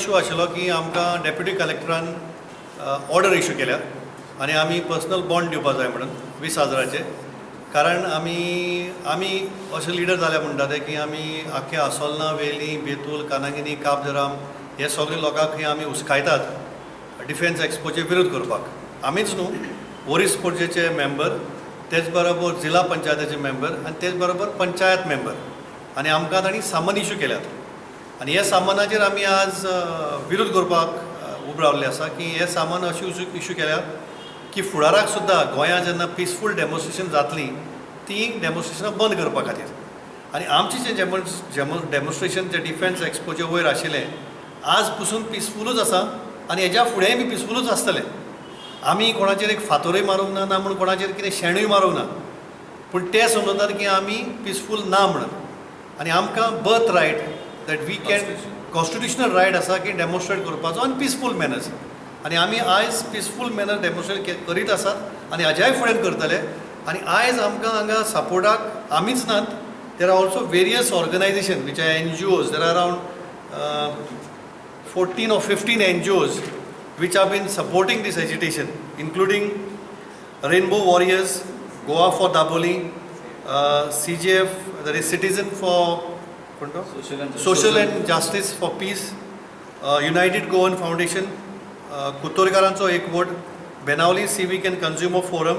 Issue आशिल्लो की आमकां डेप्युटी कलेक्टरान ऑर्डर इशू केल्या आनी आमी पर्सनल बॉन्ड दिवपा जाय म्हणून 20 हजाराचे. कारण आमी अशे लिडर जाले म्हणटा ते की आमी आख्खे आसोलना, वेली, बेतूल, कानागिनी, काब दे राम हे सगळे लोकांक हे आमी हुस्कायतात डिफेन्स एक्सपोचे विरोध करपाक. आमीच न्हू, ओरीस पणजेचे मेंबर, तेच बरोबर जिल्हा पंचायतीचे मेंबर आनी तेच बरोबर पंचायत मेंबर आनी आमकां तांणी सामन इशू केल्यात. आनी ह्या सामनाचेर आमी आज विरोध करपाक उबे रावल्ले आसा की हे सामान अशें इशू केल्या की फुडाराक सुद्दां गोंयांत जेन्ना पिसफूल डेमॉन्स्ट्रेशन जातलीं, तीं डेमॉन्स्ट्रेशनां बंद करपा खातीर. आनी आमचें जें डेमॉन्स्ट्रेशन जें डिफेन्स एक्सपोचे वयर आशिल्लें, आज पसून पिसफुलूच आसा आनी हेज्या फुडेंय बी पिसफुलूच आसतलें. आमी कोणाचेर एक फातरूय मारूंक ना, ना म्हूण कोणाचेर कितें शेणूय मारूंक ना. पूण ते समजतात की आमी पिसफूल ना म्हणून. आनी आमकां birth right that we can, constitutional right आसा की डेमॉन्स्ट्रेट करपाचो आनी पिसफूल मॅनर्स. आनी आमी आयज पिसफूल मॅनर डेमॉन्स्ट्रेट करीत आसात आनी हाज्याय फुडें करतले. आनी आयज आमकां हांगा सपोर्टाक आमीच नात, there are also various organization which are NGOs. There are around 14 or 15 NGOs which have been supporting this agitation, including Rainbow Warriors, Goa for Dabolim, CJF, that is Citizen for कोण तो? Social and Social and Justice for Peace, United Goan Foundation, कुतोरकारांचो एकवट, Benaulim Civic and Consumer Forum,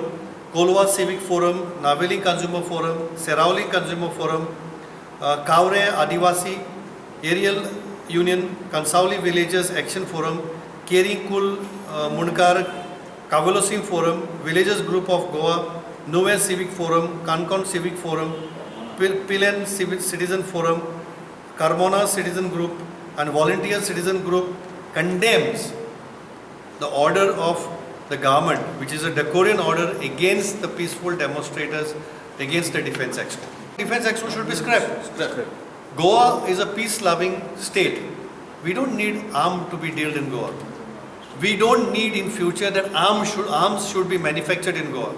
Colva Civic Forum, Navelim Consumer Forum, Seraulim Consumer Forum, Kavre Adivasi, Aerial Union, Cansaulim Villagers Action Forum, Keri Kul Mundkar, Cavelossim Forum, Villagers Group of Goa, Nuvem Civic Forum, Canacona Civic Forum, Pilerne Civic Citizen Forum, Carmona Citizen Group and Volunteer Citizen Group condemns the order of the government, which is a draconian order against the peaceful demonstrators against the Defense Expo. Defense Expo should be scrapped. Goa is a peace-loving state. We don't need arms to be dealt in Goa. We don't need in future that arms should be manufactured in Goa.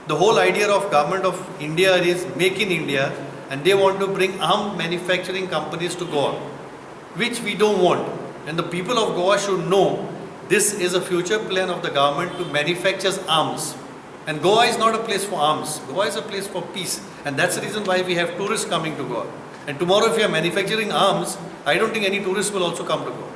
The whole idea of Government of India is Make in India, and they want to bring arm manufacturing companies to Goa, which we don't want. And the people of Goa should know this is a future plan of the government to manufacture arms. And Goa is not a place for arms. Goa is a place for peace. And that's the reason why we have tourists coming to Goa. And tomorrow, if you are manufacturing arms, I don't think any tourists will also come to Goa.